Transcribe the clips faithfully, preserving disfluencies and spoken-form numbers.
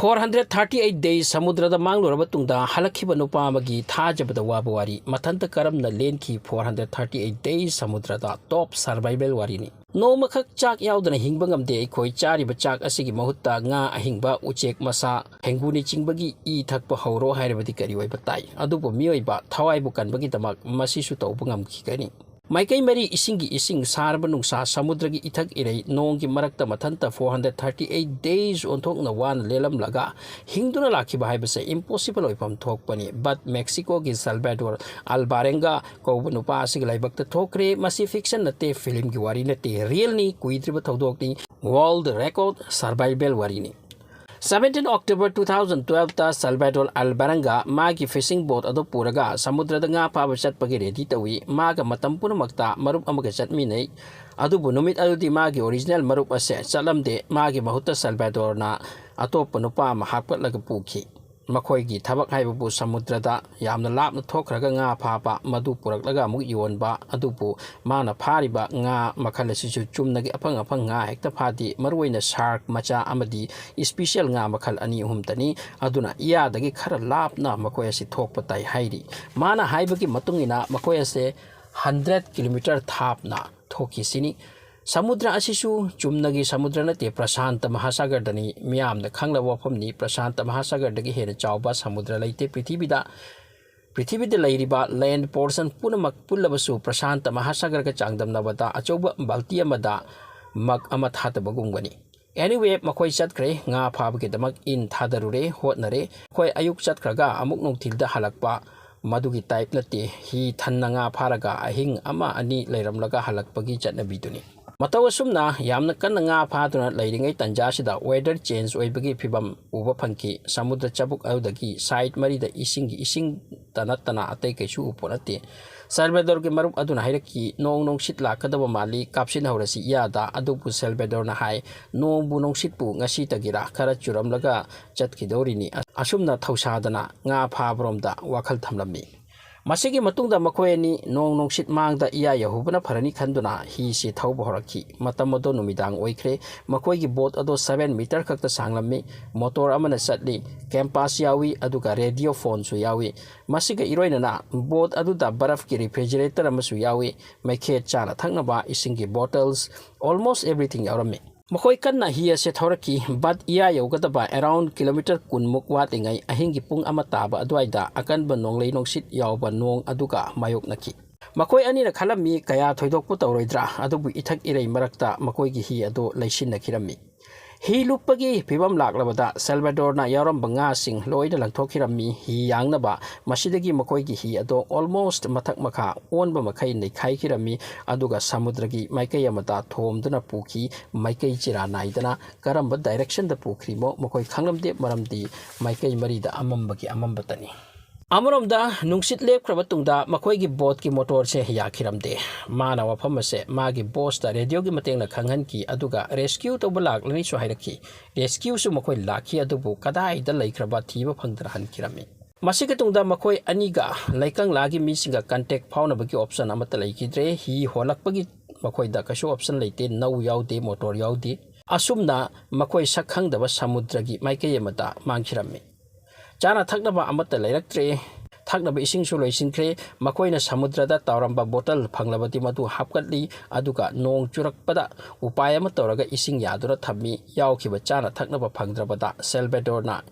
Four hundred thirty eight days ꯁꯃꯨꯗ꯭ꯔꯗ ꯃꯥꯡꯂꯨꯔꯕ ꯇꯨꯡꯗ ꯍꯜꯂꯛꯈꯤꯕ ꯅꯨꯄꯥ ꯑꯃꯒꯤ ꯊꯥꯖꯕꯗ ꯋꯥꯕ ꯋꯥꯔꯤ꯫ ꯃꯊꯟꯇ ꯀꯔꯝꯅ ꯂꯦꯟꯈꯤ four hundred thirty eight days ꯁꯃꯨꯗ꯭ꯔꯗ? Top survival ꯋꯥꯔꯤꯅꯤ꯫ "ꯅꯣꯡꯃꯈꯛ ꯆꯥꯛ ꯌꯥꯎꯗꯅ ꯍꯤꯡꯕ ꯉꯝꯗꯦ ꯑꯩꯈꯣꯏ꯫ ꯆꯥꯔꯤꯕ ꯆꯥꯛ ꯑꯁꯤꯒꯤ ꯃꯍꯨꯠꯇ ꯉꯥ ꯑꯍꯤꯡꯕ, ꯎꯆꯦꯛ ꯃꯁꯥ, ꯍꯦꯡꯒꯨꯅꯆꯤꯡꯕꯒꯤ ꯏ ꯊꯛꯄ ꯍꯧꯔꯣ ꯍꯥꯏꯔꯕꯗꯤ ꯀꯔꯤ ꯑꯣꯏꯕ ꯇꯥꯏ?" ꯑꯗꯨꯕꯨ ꯃꯤꯑꯣꯏꯕ ꯊꯋꯥꯏꯕꯨ ꯀꯟꯕꯒꯤꯗꯃꯛ ꯃꯁꯤꯁꯨ ꯇꯧꯕ ꯉꯝꯈꯤꯒꯅꯤ꯫ ꯃꯥꯏꯀꯩ ꯃꯔꯤ ꯏꯁꯤꯡꯒꯤ ꯏꯁꯤꯡ, ꯁꯥꯔꯕ ꯅꯨꯡꯁꯥ, ꯁꯃꯨꯗ꯭ꯔꯒꯤ ꯏꯊꯛ ꯏꯔꯩ, ꯅꯣꯡꯒꯤ ꯃꯔꯛꯇ ꯃꯊꯟꯇ four hundred thirty eight days ꯑꯣꯟꯊꯣꯛꯅ ꯋꯥꯅ ꯂꯦꯜꯂꯝꯂꯒ ꯍꯤꯡꯗꯨꯅ ꯂꯥꯛꯈꯤꯕ ꯍꯥꯏꯕꯁꯦ impossible ꯑꯣꯏꯐꯝ ꯊꯣꯛꯄꯅꯤ꯫ But ꯃꯦꯛꯁꯤꯀꯣꯒꯤ ꯁꯜꯕꯥꯗꯣꯔ ꯑꯜꯕꯥꯔꯦꯡꯒꯥ ꯀꯧꯕ ꯅꯨꯄꯥ ꯑꯁꯤꯒꯤ ꯂꯥꯏꯕꯛꯇ ꯊꯣꯛꯈ꯭ꯔꯦ꯫ ꯃꯁꯤ fiction ꯅꯠꯇꯦ, ꯐꯤꯂꯝꯒꯤ ꯋꯥꯔꯤ ꯅꯠꯇꯦ, realꯅꯤ, ꯀꯨꯏꯗ꯭ꯔꯤꯕ ꯊꯧꯗꯣꯛꯅꯤ, world record survival ꯋꯥꯔꯤꯅꯤ꯫ Seventeen October two thousand twelve ꯇ ꯁꯜꯕꯥꯗꯣꯔ ꯑꯜꯕꯥꯔꯦꯡꯒꯥ ꯃꯥꯒꯤ fishing boat ꯑꯗꯨ ꯄꯨꯔꯒ ꯁꯃꯨꯗ꯭ꯔꯗ ꯉꯥ ꯐꯥꯕ ꯆꯠꯄꯒꯤ ready ꯇꯧꯏ꯫ ꯃꯥꯒ ꯃꯇꯝ ꯄꯨꯝꯅꯃꯛꯇ ꯃꯔꯨꯞ ꯑꯃꯒ ꯆꯠꯃꯤꯟꯅꯩ꯫ ꯑꯗꯨꯕꯨ ꯅꯨꯃꯤꯠ ꯑꯗꯨꯗꯤ ꯃꯥꯒꯤ original ꯃꯔꯨꯞ ꯑꯁꯦ ꯆꯠꯂꯝꯗꯦ꯫ ꯃꯥꯒꯤ ꯃꯍꯨꯠꯇ ꯁꯜꯕꯥꯗꯣꯔꯅ ꯑꯇꯣꯞꯄ ꯅꯨꯄꯥ ꯑꯃ ꯍꯥꯞꯀꯠꯂꯒ ꯄꯨꯈꯤ꯫ ꯃꯈꯣꯏꯒꯤ ꯊꯕꯛ ꯍꯥꯏꯕꯕꯨ ꯁꯃꯨꯗ꯭ꯔꯗ ꯌꯥꯝꯅ ꯂꯥꯞꯅ ꯊꯣꯛꯈ꯭ꯔꯒ ꯉꯥ ꯐꯥꯕ, ꯃꯗꯨ ꯄꯨꯔꯛꯂꯒ ꯑꯃꯨꯛ ꯌꯣꯟꯕ꯫ ꯑꯗꯨꯕꯨ ꯃꯥꯅ ꯐꯥꯔꯤꯕ ꯉꯥ ꯃꯈꯜ ꯑꯁꯤꯁꯨ ꯆꯨꯝꯅꯒꯤ ꯑꯐꯪ ꯑꯐꯪ ꯉꯥ ꯍꯦꯛꯇ ꯐꯥꯗꯦ꯫ ꯃꯔꯨꯑꯣꯏꯅ shark ꯃꯆꯥ ꯑꯃꯗꯤ special ꯉꯥ ꯃꯈꯜ ꯑꯅꯤ ꯑꯍꯨꯝꯇꯅꯤ꯫ ꯑꯗꯨꯅ ꯏꯌꯥꯗꯒꯤ ꯈꯔ ꯂꯥꯞꯅ ꯃꯈꯣꯏ ꯑꯁꯤ ꯊꯣꯛꯄ ꯇꯥꯏ ꯍꯥꯏꯔꯤ꯫ ꯃꯥꯅ ꯍꯥꯏꯕꯒꯤ ꯃꯇꯨꯡ ꯏꯟꯅ ꯃꯈꯣꯏ ꯑꯁꯦ hundred kilometer ꯊꯥꯞꯅ ꯊꯣꯛꯈꯤ ꯁꯤꯅꯤ꯫ ꯁꯃꯨꯗ꯭ꯔ ꯑꯁꯤꯁꯨ ꯆꯨꯝꯅꯒꯤ ꯁꯃꯨꯗ꯭ꯔ ꯅꯠꯇꯦ, ꯄ꯭ꯔꯁꯥꯟꯇ ꯃꯍꯥꯁꯥꯒꯔꯗꯅꯤ꯫ ꯃꯤꯌꯥꯝꯅ ꯈꯪꯂꯕ ꯋꯥꯐꯝꯅꯤ, ꯄ꯭ꯔꯁꯥꯟꯇ ꯃꯍꯥꯁꯥꯒꯔꯗꯒꯤ ꯍꯦꯟꯅ ꯆꯥꯎꯕ ꯁꯃꯨꯗ꯭ꯔ ꯂꯩꯇꯦ ꯄ꯭ꯔꯤꯊꯤꯕꯤꯗ꯫ ꯄ꯭ꯔꯤꯊꯤꯕꯤꯗ ꯂꯩꯔꯤꯕ land portion ꯄꯨꯝꯅꯃꯛ ꯄꯨꯜꯂꯕꯁꯨ ꯄ꯭ꯔꯁꯥꯟꯇ ꯃꯍꯥꯁꯥꯒꯔꯒ ꯆꯥꯡꯗꯝꯅꯕꯗ ꯑꯆꯧꯕ ꯕꯥꯜꯇꯤ ꯑꯃꯗ ꯃꯒ ꯑꯃ ꯊꯥꯗꯕꯒꯨꯝꯒꯅꯤ꯫ Anyway, ꯃꯈꯣꯏ ꯆꯠꯈ꯭ꯔꯦ꯫ ꯉꯥ ꯐꯥꯕꯒꯤꯗꯃꯛ ꯏꯟ ꯊꯥꯗꯔꯨꯔꯦ, ꯍꯣꯠꯅꯔꯦ꯫ ꯃꯈꯣꯏ ꯑꯌꯨꯛ ꯆꯠꯈ꯭ꯔꯒ ꯑꯃꯨꯛ ꯅꯨꯡꯊꯤꯜꯗ ꯍꯜꯂꯛꯄ, ꯃꯗꯨꯒꯤ type ꯅꯠꯇꯦ꯫ ꯍꯤ ꯊꯟꯅ ꯉꯥ ꯐꯥꯔꯒ ꯑꯍꯤꯡ ꯑꯃ ꯑꯅꯤ ꯂꯩꯔꯝꯂꯒ ꯍꯜꯂꯛꯄꯒꯤ ꯆꯠꯅꯕꯤꯗꯨꯅꯤ꯫ ꯃꯇꯧ ꯑꯁꯨꯝꯅ ꯌꯥꯝꯅ ꯀꯟꯅ ꯉꯥ ꯐꯥꯗꯨꯅ ꯂꯩꯔꯤꯉꯩ ꯇꯟꯖꯥꯁꯤꯗ weather change ꯑꯣꯏꯕꯒꯤ ꯐꯤꯕꯝ ꯎꯕ ꯐꯪꯈꯤ꯫ ꯁꯃꯨꯗ꯭ꯔ ꯆꯕꯨꯛ ꯑꯗꯨꯗꯒꯤ side ꯃꯔꯤꯗ ꯏꯁꯤꯡꯒꯤ ꯏꯁꯤꯡꯇ ꯅꯠꯇꯅ ꯑꯇꯩ ꯀꯩꯁꯨ ꯎꯄꯣꯠ ꯅꯠꯇꯦ꯫ ꯁꯜꯕꯦꯗꯣꯔꯒꯤ ꯃꯔꯨꯞ ꯑꯗꯨꯅ ꯍꯥꯏꯔꯛꯈꯤ, "ꯅꯣꯡ ꯅꯨꯡꯁꯤꯠ ꯂꯥꯛꯀꯗꯕ ꯃꯥꯜꯂꯤ, ꯀꯥꯞꯁꯤꯟꯍꯧꯔꯁꯤ ꯏꯌꯥꯗ"꯫ ꯑꯗꯨꯕꯨ ꯁꯦꯜꯕꯦꯗꯣꯔꯅ ꯍꯥꯏ, "ꯅꯣꯡꯕꯨ ꯅꯨꯡꯁꯤꯠꯄꯨ ꯉꯁꯤꯇꯒꯤꯔꯥ ꯈꯔ ꯆꯨꯔꯝꯂꯒ ꯆꯠꯈꯤꯗꯧꯔꯤꯅꯤ"꯫ ꯑꯁꯨꯝꯅ ꯊꯧꯁꯥꯗꯅ ꯉꯥ ꯐꯥꯕꯔꯣꯝꯗ ꯋꯥꯈꯜ ꯊꯝꯂꯝꯃꯤ꯫ ꯃꯁꯤꯒꯤ ꯃꯇꯨꯡꯗ ꯃꯈꯣꯏ ꯑꯅꯤ ꯅꯣꯡ ꯅꯨꯡꯁꯤꯠ ꯃꯥꯡꯗ ꯏꯌꯥ ꯌꯧꯍꯧꯕꯅ ꯐꯔꯅꯤ ꯈꯟꯗꯨꯅ ꯍꯤꯁꯤ ꯊꯧꯕ ꯍꯧꯔꯛꯈꯤ꯫ ꯃꯇꯝ ꯑꯗꯣ ꯅꯨꯃꯤꯗꯥꯡ ꯑꯣꯏꯈ꯭ꯔꯦ꯫ ꯃꯈꯣꯏꯒꯤ ꯕꯣꯠ ꯑꯗꯣ ꯁꯚꯦꯟ ꯃꯤꯇꯔ ꯈꯛꯇ ꯁꯥꯡꯂꯝꯃꯤ꯫ ꯃꯣꯇꯣꯔ ꯑꯃꯅ ꯆꯠꯂꯤ꯫ ꯀꯦꯝꯄꯥꯁ ꯌꯥꯎꯏ, ꯑꯗꯨꯒ ꯔꯦꯗꯤꯑꯣ ꯐꯣꯟꯁꯨ ꯌꯥꯎꯏ꯫ ꯃꯁꯤꯒ ꯏꯔꯣꯏꯅꯅ ꯕꯣꯠ ꯑꯗꯨꯗ ꯕꯔꯐꯀꯤ ꯔꯤꯐ꯭ꯔꯤꯖꯔꯦꯇꯔ ꯑꯃꯁꯨ ꯌꯥꯎꯏ꯫ ꯃꯩꯈꯦꯠ, ꯆꯥꯅ ꯊꯛꯅꯕ ꯏꯁꯤꯡꯒꯤ ꯕꯣꯇꯜꯁ, almost everything ꯌꯥꯎꯔꯝꯃꯤ꯫ ꯃꯈꯣꯏ ꯀꯟꯅ ꯍꯤ ꯑꯁꯦ ꯊꯧꯔꯛꯈꯤ, ꯕꯠ ꯏꯌꯥ ꯌꯧꯒꯗꯕ ꯑꯦꯔꯥꯎꯟ ꯀꯤꯂꯣꯃꯤꯇꯔ ꯀꯨꯟꯃꯨꯛ ꯋꯥꯠꯂꯤꯉꯩ ꯑꯍꯤꯡꯒꯤ ꯄꯨꯡ ꯑꯃ ꯇꯥꯕ ꯑꯗꯨꯋꯥꯏꯗ ꯑꯀꯟꯕ ꯅꯣꯡꯂꯩ ꯅꯨꯡꯁꯤꯠ ꯌꯥꯎꯕ ꯅꯣꯡ ꯑꯗꯨꯒ ꯃꯥꯌꯣꯛꯅꯈꯤ꯫ ꯃꯈꯣꯏ ꯑꯅꯤꯅ ꯈꯜꯂꯝꯃꯤ ꯀꯌꯥ ꯊꯣꯏꯗꯣꯛꯄ ꯇꯧꯔꯣꯏꯗ꯭ꯔꯥ, ꯑꯗꯨꯕꯨ ꯏꯊꯛ ꯏꯔꯩ ꯃꯔꯛꯇ ꯃꯈꯣꯏꯒꯤ ꯍꯤ ꯑꯗꯨ ꯂꯩꯁꯤꯟꯅꯈꯤꯔꯝꯃꯤ꯫ ꯍꯤ ꯂꯨꯞꯄꯒꯤ ꯐꯤꯕꯝ ꯂꯥꯛꯂꯕꯗ ꯁꯦꯜꯕꯦꯗꯣꯔꯅ ꯌꯥꯎꯔꯝꯕ ꯉꯥꯁꯤꯡ ꯂꯣꯏꯅ ꯂꯪꯊꯣꯛꯈꯤꯔꯝꯃꯤ꯫ ꯍꯤ ꯌꯥꯡꯅꯕ ꯃꯁꯤꯗꯒꯤ ꯃꯈꯣꯏꯒꯤ ꯍꯤ ꯑꯗꯣ almost ꯃꯊꯛ ꯃꯈꯥ ꯑꯣꯟꯕ ꯃꯈꯩ ꯅꯩꯈꯥꯏꯈꯤꯔꯝꯃꯤ, ꯑꯗꯨꯒ ꯁꯃꯨꯗ꯭ꯔꯒꯤ ꯃꯥꯏꯀꯩ ꯑꯃꯗ ꯊꯣꯝꯗꯨꯅ ꯄꯨꯈꯤ꯫ ꯃꯥꯏꯀꯩ ꯆꯤꯔꯥ ꯅꯥꯏꯗꯅ ꯀꯔꯝꯕ ꯗꯥꯏꯔꯦꯛꯁꯟꯗ ꯄꯨꯈ꯭ꯔꯤꯃꯣ ꯃꯈꯣꯏ ꯈꯪꯂꯝꯗꯦ, ꯃꯔꯝꯗꯤ ꯃꯥꯏꯀꯩ ꯃꯔꯤꯗ ꯑꯃꯝꯕꯒꯤ ꯑꯃꯝꯕꯇꯅꯤ꯫ ꯑꯃꯔꯣꯝꯗ ꯅꯨꯡꯁꯤꯠ ꯂꯦꯞꯈ꯭ꯔꯕ ꯇꯨꯡꯗ ꯃꯈꯣꯏꯒꯤ ꯕꯣꯠꯀꯤ ꯃꯣꯇꯣꯔꯁꯦ ꯌꯥꯈꯤꯔꯝꯗꯦ꯫ ꯃꯥꯅ ꯋꯥꯐꯝ ꯑꯁꯦ ꯃꯥꯒꯤ ꯕꯣꯁꯇ ꯔꯦꯗꯤꯑꯣꯒꯤ ꯃꯇꯦꯡꯅ ꯈꯪꯍꯟꯈꯤ, ꯑꯗꯨꯒ ꯔꯦꯁꯀ꯭ꯌꯨ ꯇꯧꯕ ꯂꯥꯛꯂꯅꯤꯁꯨ ꯍꯥꯏꯔꯛꯈꯤ꯫ ꯔꯦꯁꯀ꯭ꯌꯨꯁꯨ ꯃꯈꯣꯏ ꯂꯥꯛꯈꯤ, ꯑꯗꯨꯕꯨ ꯀꯗꯥꯏꯗ ꯂꯩꯈ꯭ꯔꯕ ꯊꯤꯕ ꯐꯪꯗꯅ ꯍꯟꯈꯤꯔꯝꯃꯤ꯫ ꯃꯁꯤꯒꯤ ꯇꯨꯡꯗ ꯃꯈꯣꯏ ꯑꯅꯤꯒ ꯂꯩꯀꯪꯂꯥꯒꯤ ꯃꯤꯁꯤꯡꯒ ꯀꯟꯇꯦꯛ ꯐꯥꯎꯅꯕꯒꯤ ꯑꯣꯞꯁꯟ ꯑꯃꯠꯇ ꯂꯩꯈꯤꯗ꯭ꯔꯦ꯫ ꯍꯤ ꯍꯣꯜꯂꯛꯄꯒꯤ ꯃꯈꯣꯏꯗ ꯀꯩꯁꯨ ꯑꯣꯞꯁꯟ ꯂꯩꯇꯦ, ꯅꯧ ꯌꯥꯎꯗꯦ, ꯃꯣꯇꯣꯔ ꯌꯥꯎꯗꯦ꯫ ꯑꯁꯨꯝꯅ ꯃꯈꯣꯏ ꯁꯛ ꯈꯪꯗꯕ ꯁꯃꯨꯗ꯭ꯔꯒꯤ ꯃꯥꯏꯀꯩ ꯑꯃꯗ ꯃꯥꯡꯈꯤꯔꯝꯃꯤ꯫ ꯆꯥꯅ ꯊꯛꯅꯕ ꯑꯃꯠꯇ ꯂꯩꯔꯛꯇ꯭ꯔꯦ꯫ ꯊꯛꯅꯕ ꯏꯁꯤꯡꯁꯨ ꯂꯣꯏꯁꯤꯟꯈ꯭ꯔꯦ꯫ ꯃꯈꯣꯏꯅ ꯁꯃꯨꯗ꯭ꯔꯗ ꯇꯥꯎꯔꯝꯕ ꯕꯣꯇꯜ ꯐꯪꯂꯕꯗꯤ ꯃꯗꯨ ꯍꯥꯞꯀꯠꯂꯤ, ꯑꯗꯨꯒ ꯅꯣꯡ ꯆꯨꯔꯛꯄꯗ ꯎꯄꯥꯏ ꯑꯃ ꯇꯧꯔꯒ ꯏꯁꯤꯡ ꯌꯥꯗꯨꯅ ꯊꯝꯃꯤ꯫ ꯌꯥꯎꯈꯤꯕ ꯆꯥꯅ ꯊꯛꯅꯕ ꯐꯪꯗ꯭ꯔꯕꯗ ꯁꯦꯜꯕꯦꯗꯣꯔꯅ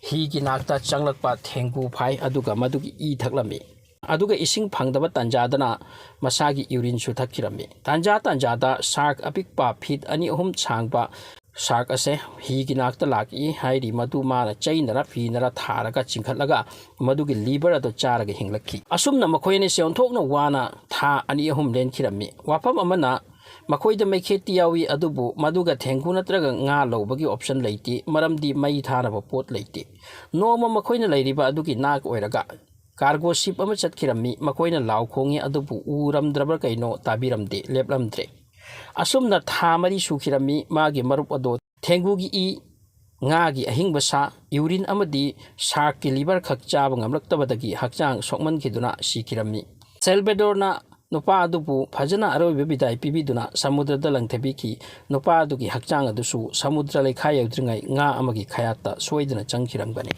ꯍꯤꯒꯤ ꯅꯥꯛꯇ ꯆꯪꯂꯛꯄ ꯊꯦꯡꯒꯨ ꯐꯥꯏ, ꯑꯗꯨꯒ ꯃꯗꯨꯒꯤ ꯏ ꯊꯛꯂꯝꯃꯤ꯫ ꯑꯗꯨꯒ ꯏꯁꯤꯡ ꯐꯪꯗꯕ ꯇꯥꯟꯖꯥꯗꯅ ꯃꯁꯥꯒꯤ ꯌꯨꯔꯤꯟꯁꯨ ꯊꯛꯈꯤꯔꯝꯃꯤ꯫ ꯇꯥꯟꯖꯥ ꯇꯥꯟꯖꯥꯗ ꯁꯥꯔꯛ ꯑꯄꯤꯛꯄ ꯐꯤꯠ ꯑꯅꯤ ꯑꯍꯨꯝ ꯁꯥꯡꯕ ꯁꯥꯔꯛ ꯑꯁꯦ ꯍꯤꯒꯤ ꯅꯥꯛꯇ ꯂꯥꯛꯏ ꯍꯥꯏꯔꯤ꯫ ꯃꯗꯨ ꯃꯥꯅ ꯆꯩꯅꯔ ꯐꯤꯅꯔ ꯊꯥꯔꯒ ꯆꯤꯡꯈꯠꯂꯒ ꯃꯗꯨꯒꯤ ꯂꯤꯚꯔ ꯑꯗꯨ ꯆꯥꯔꯒ ꯍꯤꯡꯂꯛꯈꯤ꯫ ꯑꯁꯨꯝꯅ ꯃꯈꯣꯏ ꯑꯅꯤꯁꯦ ꯑꯣꯟꯊꯣꯛꯅ ꯋꯥꯅ ꯊꯥ ꯑꯅꯤ ꯑꯍꯨꯝ ꯂꯦꯟꯈꯤꯔꯝꯃꯤ꯫ ꯋꯥꯐꯝ ꯑꯃꯅ, ꯃꯈꯣꯏꯗ ꯃꯩꯈꯦꯠꯇꯤ ꯌꯥꯎꯏ, ꯑꯗꯨꯕꯨ ꯃꯗꯨꯒ ꯊꯦꯡꯒꯨ ꯅꯠꯇ꯭ꯔꯒ ꯉꯥ ꯂꯧꯕꯒꯤ ꯑꯣꯞꯁꯟ ꯂꯩꯇꯦ, ꯃꯔꯝꯗꯤ ꯃꯩ ꯊꯥꯅꯕ ꯄꯣꯠ ꯂꯩꯇꯦ꯫ ꯅꯣꯡꯃ ꯃꯈꯣꯏꯅ ꯂꯩꯔꯤꯕ ꯑꯗꯨꯒꯤ ꯅꯥꯛ ꯑꯣꯏꯔꯒ ꯀꯥꯔꯒꯣ ꯁꯤꯞ ꯑꯃ ꯆꯠꯈꯤꯔꯝꯃꯤ꯫ ꯃꯈꯣꯏꯅ ꯂꯥꯎ ꯈꯣꯡꯉꯤ, ꯑꯗꯨꯕꯨ ꯎꯔꯝꯗ꯭ꯔꯕ꯭ꯔꯥ ꯀꯩꯅꯣ, ꯇꯥꯕꯤꯔꯝꯗꯦ, ꯂꯦꯞꯂꯝꯗ꯭ꯔꯦ꯫ ꯑꯁꯨꯝꯅ ꯊꯥ ꯃꯔꯤ ꯁꯨꯈꯤꯔꯝꯃꯤ꯫ ꯃꯥꯒꯤ ꯃꯔꯨꯞ ꯑꯗꯣ ꯊꯦꯡꯒꯨꯒꯤ ꯏ ꯉꯥꯒꯤ ꯑꯍꯤꯡꯕ ꯁꯥ, ꯌꯨꯔꯤꯟ ꯑꯃꯗꯤ ꯁꯥꯔꯛꯀꯤ ꯂꯤꯚꯔ ꯈꯛ ꯆꯥꯕ ꯉꯝꯂꯛꯇꯕꯗꯒꯤ ꯍꯛꯆꯥꯡ ꯁꯣꯛꯃꯟꯈꯤꯗꯨꯅ ꯁꯤꯈꯤꯔꯝꯃꯤ꯫ ꯁꯦꯜꯕꯦꯗꯣꯔꯅ ꯅꯨꯄꯥ ꯑꯗꯨꯕꯨ ꯐꯖꯅ ꯑꯔꯣꯏꯕ ꯕꯤꯗꯥꯏ ꯄꯤꯕꯤꯗꯨꯅ ꯁꯃꯨꯗ꯭ꯔꯗ ꯂꯪꯊꯕꯤꯈꯤ꯫ ꯅꯨꯄꯥ ꯑꯗꯨꯒꯤ ꯍꯛꯆꯥꯡ ꯑꯗꯨꯁꯨ ꯁꯃꯨꯗ꯭ꯔ ꯂꯩꯈꯥ ꯌꯧꯗ꯭ꯔꯤꯉꯩ ꯉꯥ ꯑꯃꯒꯤ ꯈꯌꯥꯠꯇ ꯁꯣꯏꯗꯅ ꯆꯪꯈꯤꯔꯝꯒꯅꯤ꯫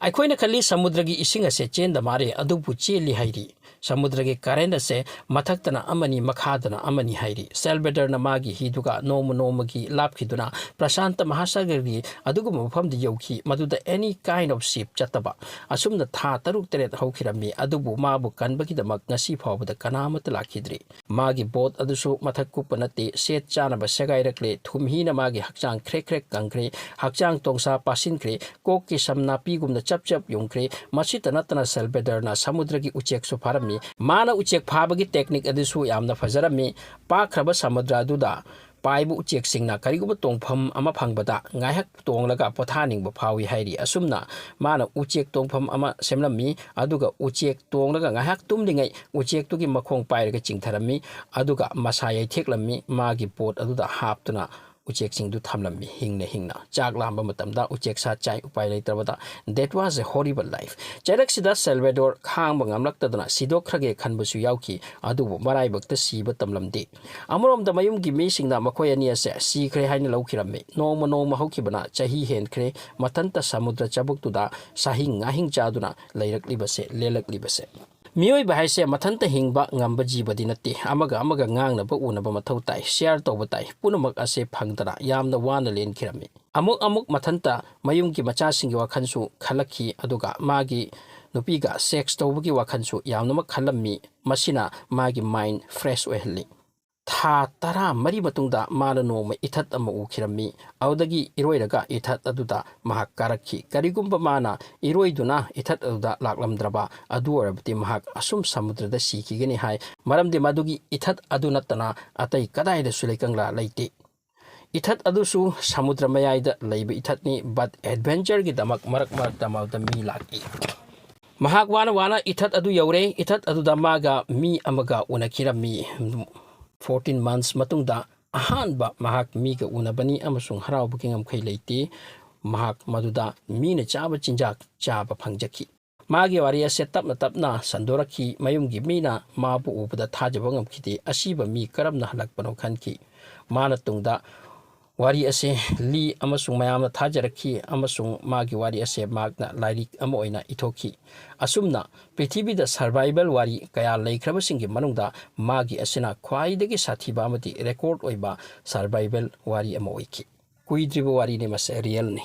ꯑꯩꯈꯣꯏꯅ ꯈꯜꯂꯤ ꯁꯃꯨꯗ꯭ꯔꯒꯤ ꯏꯁꯤꯡ ꯑꯁꯦ ꯆꯦꯟꯗ ꯃꯥꯜꯂꯦ, ꯑꯗꯨꯕꯨ ꯆꯦꯜꯂꯤ ꯍꯥꯏꯔꯤ꯫ ꯁꯃꯨꯗ꯭ꯔꯒꯤ ꯀꯔꯦꯟ ꯑꯁꯦ ꯃꯊꯛꯇꯅ ꯑꯃꯅꯤ, ꯃꯈꯥꯗꯅ ꯑꯃꯅꯤ ꯍꯥꯏꯔꯤ꯫ ꯁꯦꯜꯕꯦꯗꯔꯅ ꯃꯥꯒꯤ ꯍꯤꯗꯨꯒ ꯅꯣꯡꯃ ꯅꯣꯡꯃꯒꯤ ꯂꯥꯞꯈꯤꯗꯨꯅ ꯄ꯭ꯔꯁꯥꯟꯇ ꯃꯍꯥꯁꯥꯒꯔꯒꯤ ꯑꯗꯨꯒꯨꯝꯕ ꯃꯐꯝꯗ ꯌꯧꯈꯤ, ꯃꯗꯨꯗ any kind of ship ꯆꯠꯇꯕ꯫ ꯑꯁꯨꯝꯅ ꯊꯥ ꯇꯔꯨꯛ ꯇꯔꯦꯠ ꯍꯧꯈꯤꯔꯝꯃꯤ, ꯑꯗꯨꯕꯨ ꯃꯥꯕꯨ ꯀꯟꯕꯒꯤꯗꯃꯛ ꯉꯁꯤ ꯐꯥꯎꯕꯗ ꯀꯅꯥ ꯑꯃꯠꯇ ꯂꯥꯛꯈꯤꯗ꯭ꯔꯤ꯫ ꯃꯥꯒꯤ ꯕꯣꯠ ꯑꯗꯨꯁꯨ ꯃꯊꯛ ꯀꯨꯞꯄ ꯅꯠꯇꯦ, ꯁꯦꯠ ꯆꯥꯅꯕ ꯁꯦꯒꯥꯏꯔꯛꯂꯦ, ꯊꯨꯝꯍꯤꯅ ꯃꯥꯒꯤ ꯍꯛꯆꯥꯡ ꯈ꯭ꯔꯦꯛ ꯈ꯭ꯔꯦꯛ ꯀꯪꯈ꯭ꯔꯦ, ꯍꯛꯆꯥꯡ ꯇꯣꯡꯁꯥ ꯄꯥꯁꯤꯟꯈ꯭ꯔꯦ, ꯀꯣꯛꯀꯤ ꯁꯝ ꯅꯥꯄꯤꯒꯨꯝꯅ ꯆꯞ ꯆꯞ ꯌꯨꯡꯈ꯭ꯔꯦ꯫ ꯃꯁꯤꯇ ꯅꯠꯇꯅ ꯁꯦꯜꯕꯦꯗꯔꯅ ꯁꯃꯨꯗ꯭ꯔꯒꯤ ꯎꯆꯦꯛꯁꯨ ꯐꯥꯔꯝꯃꯤ꯫ ꯃꯥꯅ ꯎꯆꯦꯛ ꯐꯥꯕꯒꯤ ꯇꯦꯛꯅꯤꯛ ꯑꯗꯨꯁꯨ ꯌꯥꯝꯅ ꯐꯖꯔꯝꯃꯤ꯫ ꯄꯥꯛꯈ꯭ꯔꯕ ꯁꯃꯨꯗ꯭ꯔ ꯑꯗꯨꯗ ꯄꯥꯏꯕ ꯎꯆꯦꯛꯁꯤꯡꯅ ꯀꯔꯤꯒꯨꯝꯕ ꯇꯣꯡꯐꯝ ꯑꯃ ꯐꯪꯕꯗ ꯉꯥꯏꯍꯥꯛ ꯇꯣꯡꯂꯒ ꯄꯣꯊꯥꯅꯤꯡꯕ ꯐꯥꯎꯏ ꯍꯥꯏꯔꯤ꯫ ꯑꯁꯨꯝꯅ ꯃꯥꯅ ꯎꯆꯦꯛ ꯇꯣꯡꯐꯝ ꯑꯃ ꯁꯦꯝꯂꯝꯃꯤ, ꯑꯗꯨꯒ ꯎꯆꯦꯛ ꯇꯣꯡꯂꯒ ꯉꯥꯏꯍꯥꯛ ꯇꯨꯝꯂꯤꯉꯩ ꯎꯆꯦꯛꯇꯨꯒꯤ ꯃꯈꯣꯡ ꯄꯥꯏꯔꯒ ꯆꯤꯡꯊꯔꯝꯃꯤ, ꯑꯗꯨꯒ ꯃꯁꯥ ꯌꯩꯊꯦꯛꯂꯝꯃꯤ, ꯃꯥꯒꯤ ꯕꯣꯠ ꯑꯗꯨꯗ ꯍꯥꯞꯇꯨꯅ ꯎꯆꯦꯛꯁꯤꯡꯗꯨ ꯊꯝꯂꯝꯃꯤ꯫ ꯍꯤꯡꯅ ꯍꯤꯡꯅ ꯆꯥꯛ ꯂꯥꯝꯕ ꯃꯇꯝꯗ ꯎꯆꯦꯛ ꯁꯥ ꯆꯥꯏ, ꯎꯄꯥꯏ ꯂꯩꯇ꯭ꯔꯕꯗ꯫ That was a horrible life. ꯆꯩꯔꯛꯁꯤꯗ ꯁꯦꯜꯕꯦꯗꯣꯔ ꯈꯥꯡꯕ ꯉꯝꯂꯛꯇꯗꯅ ꯁꯤꯗꯣꯛꯈ꯭ꯔꯒꯦ ꯈꯟꯕꯁꯨ ꯌꯥꯎꯈꯤ, ꯑꯗꯨꯕꯨ ꯃꯔꯥꯏꯕꯛꯇ ꯁꯤꯕ ꯇꯝꯂꯝꯗꯦ꯫ ꯑꯃꯔꯣꯝꯗ ꯃꯌꯨꯝꯒꯤ ꯃꯤꯁꯤꯡꯅ ꯃꯈꯣꯏ ꯑꯅꯤ ꯑꯁꯦ ꯁꯤꯈ꯭ꯔꯦ ꯍꯥꯏꯅ ꯂꯧꯈꯤꯔꯝꯃꯤ꯫ ꯅꯣꯡꯃ ꯅꯣꯡꯃ ꯍꯧꯈꯤꯕꯅ ꯆꯍꯤ ꯍꯦꯟꯈ꯭ꯔꯦ꯫ ꯃꯊꯟꯇ ꯁꯃꯨꯗ꯭ꯔ ꯆꯕꯨꯛꯇꯨꯗ ꯁꯥꯍꯤꯡ ꯉꯥꯍꯤꯡ ꯆꯥꯗꯨꯅ ꯂꯩꯔꯛꯂꯤꯕꯁꯦ, ꯂꯦꯜꯂꯛꯂꯤꯕꯁꯦ꯫ ꯃꯤꯑꯣꯏꯕ ꯍꯥꯏꯁꯦ ꯃꯊꯟꯇ ꯍꯤꯡꯕ ꯉꯝꯕ ꯖꯤꯕꯗꯤ ꯅꯠꯇꯦ꯫ ꯑꯃꯒ ꯑꯃꯒ ꯉꯥꯡꯅꯕ ꯎꯅꯕ ꯃꯊꯧ ꯇꯥꯏ, ꯁꯤꯌꯥꯔ ꯇꯧꯕ ꯇꯥꯏ꯫ ꯄꯨꯝꯅꯃꯛ ꯑꯁꯦ ꯐꯪꯗꯅ ꯌꯥꯝꯅ ꯋꯥꯅ ꯂꯦꯟꯈꯤꯔꯝꯃꯤ꯫ ꯑꯃꯨꯛ ꯑꯃꯨꯛ ꯃꯊꯟꯇ ꯃꯌꯨꯝꯒꯤ ꯃꯆꯥꯁꯤꯡꯒꯤ ꯋꯥꯈꯜꯁꯨ ꯈꯜꯂꯛꯈꯤ, ꯑꯗꯨꯒ ꯃꯥꯒꯤ ꯅꯨꯄꯤꯒ ꯁꯦꯛꯁ ꯇꯧꯕꯒꯤ ꯋꯥꯈꯜꯁꯨ ꯌꯥꯝꯅꯃꯛ ꯈꯜꯂꯝꯃꯤ꯫ ꯃꯁꯤꯅ ꯃꯥꯒꯤ ꯃꯥꯏꯟ ꯐ꯭ꯔꯦꯁ ꯑꯣꯏꯍꯜꯂꯤ꯫ ꯊꯥ ꯇꯔꯥꯃꯔꯤ ꯃꯇꯨꯡꯗ ꯃꯥꯅ ꯅꯣꯡꯃ ꯏꯊꯠ ꯑꯃ ꯎꯈꯤꯔꯝꯃꯤ꯫ ꯑꯗꯨꯗꯒꯤ ꯏꯔꯣꯏꯔꯒ ꯏꯊꯠ ꯑꯗꯨꯗ ꯃꯍꯥꯛ ꯀꯥꯔꯛꯈꯤ꯫ ꯀꯔꯤꯒꯨꯝꯕ ꯃꯥꯅ ꯏꯔꯣꯏꯗꯨꯅ ꯏꯊꯠ ꯑꯗꯨꯗ ꯂꯥꯛꯂꯝꯗ꯭ꯔꯕ, ꯑꯗꯨ ꯑꯣꯏꯔꯕꯗꯤ ꯃꯍꯥꯛ ꯑꯁꯨꯝ ꯁꯃꯨꯗ꯭ꯔꯗ ꯁꯤꯈꯤꯒꯅꯤ ꯍꯥꯏ, ꯃꯔꯝꯗꯤ ꯃꯗꯨꯒꯤ ꯏꯊꯠ ꯑꯗꯨ ꯅꯠꯇꯅ ꯑꯇꯩ ꯀꯗꯥꯏꯗꯁꯨ ꯂꯩꯀꯪꯂꯥ ꯂꯩꯇꯦ꯫ ꯏꯊꯠ ꯑꯗꯨꯁꯨ ꯁꯃꯨꯗ꯭ꯔ ꯃꯌꯥꯏꯗ ꯂꯩꯕ ꯏꯊꯠꯅꯤ, but ꯑꯦꯗꯚꯦꯟꯆꯔꯒꯤꯗꯃꯛ ꯃꯔꯛ ꯃꯔꯛꯇ ꯃꯗꯨꯗ ꯃꯤ ꯂꯥꯛꯏ꯫ ꯃꯍꯥꯛ ꯋꯥꯅ ꯋꯥꯅ ꯏꯊꯠ ꯑꯗꯨ ꯌꯧꯔꯦ꯫ ꯏꯊꯠ ꯑꯗꯨꯗ ꯃꯥꯒ ꯃꯤ ꯑꯃꯒ ꯎꯅꯈꯤꯔꯝꯃꯤ꯫ Fourteen months ꯃꯇꯨꯡꯗ ꯑꯍꯥꯟꯕ ꯃꯍꯥꯛ ꯃꯤꯒ ꯎꯅꯕꯅꯤ ꯑꯃꯁꯨꯡ ꯍꯔꯥꯎꯕꯒꯤ ꯉꯝꯈꯩ ꯂꯩꯇꯦ꯫ ꯃꯍꯥꯛ ꯃꯗꯨꯗ ꯃꯤꯅ ꯆꯥꯕ ꯆꯤꯟꯖꯥꯛ ꯆꯥꯕ ꯐꯪꯖꯈꯤ꯫ ꯃꯥꯒꯤ ꯋꯥꯔꯤ ꯑꯁꯦ ꯇꯞꯅ ꯇꯞꯅ ꯁꯟꯗꯣꯔꯛꯈꯤ꯫ ꯃꯌꯨꯝꯒꯤ ꯃꯤꯅ ꯃꯥꯕꯨ ꯎꯕꯗ ꯊꯥꯖꯕ ꯉꯝꯈꯤꯗꯦ꯫ ꯑꯁꯤꯕ ꯃꯤ ꯀꯔꯝꯅ ꯍꯜꯂꯛꯄꯅꯣ ꯈꯟꯈꯤ꯫ ꯃꯥꯅ ꯇꯨꯡꯗ ꯋꯥꯔꯤ ꯑꯁꯦ ꯂꯤ ꯑꯃꯁꯨꯡ ꯃꯌꯥꯝꯅ ꯊꯥꯖꯔꯛꯈꯤ, ꯑꯃꯁꯨꯡ ꯃꯥꯒꯤ ꯋꯥꯔꯤ ꯑꯁꯦ ꯃꯍꯥꯛꯅ ꯂꯥꯏꯔꯤꯛ ꯑꯃ ꯑꯣꯏꯅ ꯏꯊꯣꯛꯈꯤ꯫ ꯑꯁꯨꯝꯅ ꯄ꯭ꯔꯤꯊꯤꯕꯤꯗ survival ꯋꯥꯔꯤ ꯀꯌꯥ ꯂꯩꯈ꯭ꯔꯕꯁꯤꯡꯒꯤ ꯃꯅꯨꯡꯗ ꯃꯥꯒꯤ ꯑꯁꯤꯅ ꯈ꯭ꯋꯥꯏꯗꯒꯤ ꯁꯥꯊꯤꯕ ꯑꯃꯗꯤ record ꯑꯣꯏꯕ survival ꯋꯥꯔꯤ ꯑꯃ ꯑꯣꯏꯈꯤ꯫ ꯀꯨꯏꯗ꯭ꯔꯤꯕ ꯋꯥꯔꯤꯅꯤ ꯃꯁꯦ, real ꯅꯤ꯫